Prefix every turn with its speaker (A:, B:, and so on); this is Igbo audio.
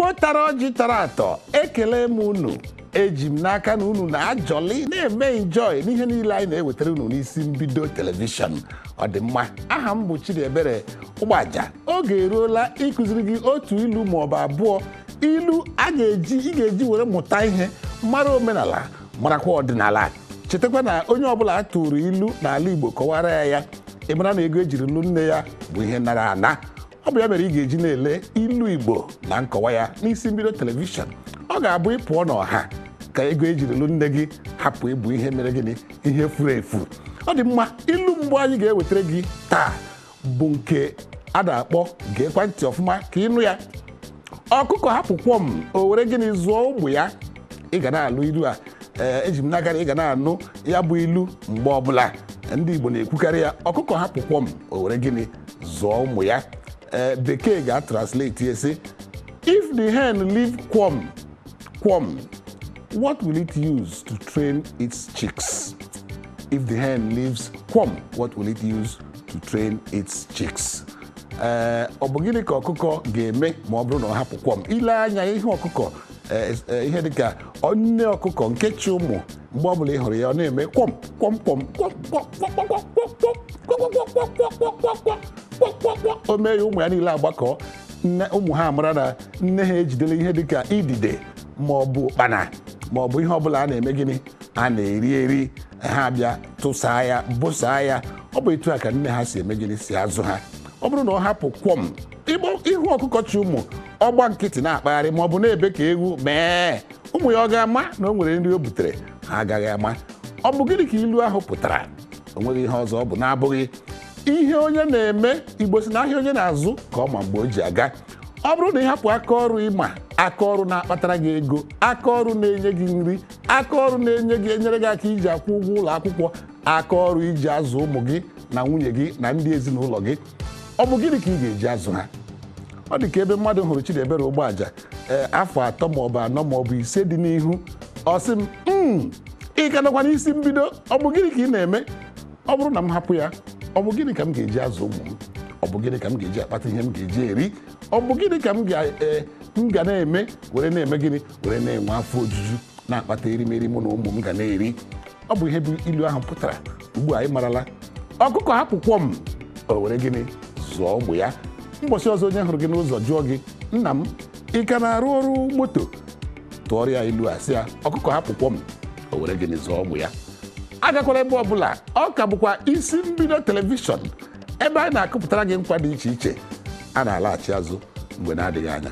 A: Igbo tara ọjị tara atọ, ekele m unu. Eji m n'aka na unu na-ajọli na-eme enjoy n'ihe niile anyị na-ewetara unu n'Isi Mbido Telivishọn. Ọ dị mma. Aha m bụ Chidiebere Ụgbaja. Oge eruola ịkụziri gị otu ilu maọbụ abụọ, ilu a ga-eji ị ga-eji were mụta ihe, mara omenala, marakwa ọdịnala. Chetakwa na onye ọbụla a tụrụ ilu n'ala Igbo kọwara ya ya, ị mara na ego ejiri lụ nne ya bụ ihe nara ana. Ọ bụ ya mere ị ga-eji na-ele ilu Igbo na nkọwa ya n'Isi Mbido Telivishọn. Ọ ga-abụ ị pụọ n'ọha ka ego ejiri lụ nne gị hapụ ịbụ ihe mere gịnị, ihe furu efu. Ọ dị mma. Ilu mbụ anyị ga-ewetara gị taa bụ nke a na-akpọ, geekwa ntị ọfụma ka ịnụ ya, ọkụkọ hapụ kwọm, o were gịnị zụọ ụmụ ya? Ị ga na-alụ ilu a. Ee, eji m n'aka na ị ga na-anụ ya bụ ilu mgbe ọbụla. Ndị Igbo na-ekwukarị ya, ọkụkọ hapụ kwọm, o were gịnị zụọ ụmụ ya? Ee, Bekee ga-atranslate ya sị, "If the hen leave kwọm kwọm, what will it use to train its chicks?" If the hen leaves kwọm, what will it use to train its chicks? Ee, ọ bụ gịnị ka ọkụkọ ga-eme ma ọ bụrụ na ọ hapụ kwọm? Ile anya ihe ọkụkọ, ihe dịka nne ọkụkọ nke chi ụmụ, mgbe ọbụla ị hụrụ ya, ọ na-eme kwọm kwọm kwọm kwọm kwọm kwọm kwọm kwọm kwọm kwọm kwọm kwọm kwọm kwọm kwọm kwọm kwọm. O mee ya, ụmụ ya niile agbakọ. Nne ụmụ ha amara na nne ha ejidela ihe dịka idide ma ọ bụ ụkpana ma ọ bụ ihe ọbụla a na-eme gịnị, a na-eri eri. Ha bịa tụsaa ya, bụsaa ya. Ọ bụ etu a ka nne ha si eme gịnị, si azụ ha. Ọ bụrụ na ọ hapụ kwọm, ịhụ ọkụkọ chi ụmụ, ọgba nkịtị na-akpagharị ma ọ bụ na-ebe ka ewu mee, ụmụ ya ọ ga-ama na o nwere nri o butere? Ha agaghị ama. Ọ bụ gịnị ka ilu ahụ pụtara? O nweghị ihe ọzọ ọ bụ na-abụghị ihe onye na-eme. Igbo si na ahịa onye na-azụ ka ọ ma mgbe o ji aga. Ọ bụrụ na ị hapụ aka ọrụ, ịma aka ọrụ na-akpatara gị ego, aka ọrụ na-enye gị nri, aka ọrụ na-enye gị, enyere gị aka iji akwụ ụgwọ ụlọ akwụkwọ, aka ọrụ iji azụ ụmụ gị na nwunye gị na ndị ezinụlọ gị, ọ bụ gịnị ka ị ga-eji azụ ha? Ọ dị ka ebe mmadụ hụrụ Chidiebere Ụgbọaja, ee, afọ 3 maọbụ 4 maọbụ 5 dị n'ihu, ọ sị m, ị ka nọkwa n'Isi Mbido? Ọ bụ gịnị ka ị na-eme?" Ọ bụrụ na m hapụ ya, ọ bụ gịnị ka m ga-eji azụ ụmụ m? Ọ bụ gịnị ka m ga-eji akpata ihe m ga-eji eri? Ọ bụ gịnị ka m ga na-eme were na-eme gịnị, were na-enwe afọ ojuju, na-akpata erimeri mụ na ụmụ m ga na-eri? Ọ bụ ihe bụ ilu ahụ pụtara. Ugbu a ị marala, ọkụkọ hapụkwọ m, o were gịnị zụọ ụmụ ya? Mbọchị ọzọ onye hụrụ gị n'ụzọ jụọ gị, "Nna m, ị ka na-arụ ọrụ moto?" tụọrọ ya ilu a, sị ya, "Ọkụkọ hapụkwọ m, o were gịnị zụọ ụmụ ya?" Agakwala ebe ọbụla. Ọ ka bụkwa Isi Mbido Telivishọn, ebe anyị na-akụpụtara gị nkwa dị iche iche. A na-alaghachi azụ mgbe na-adịghị anya.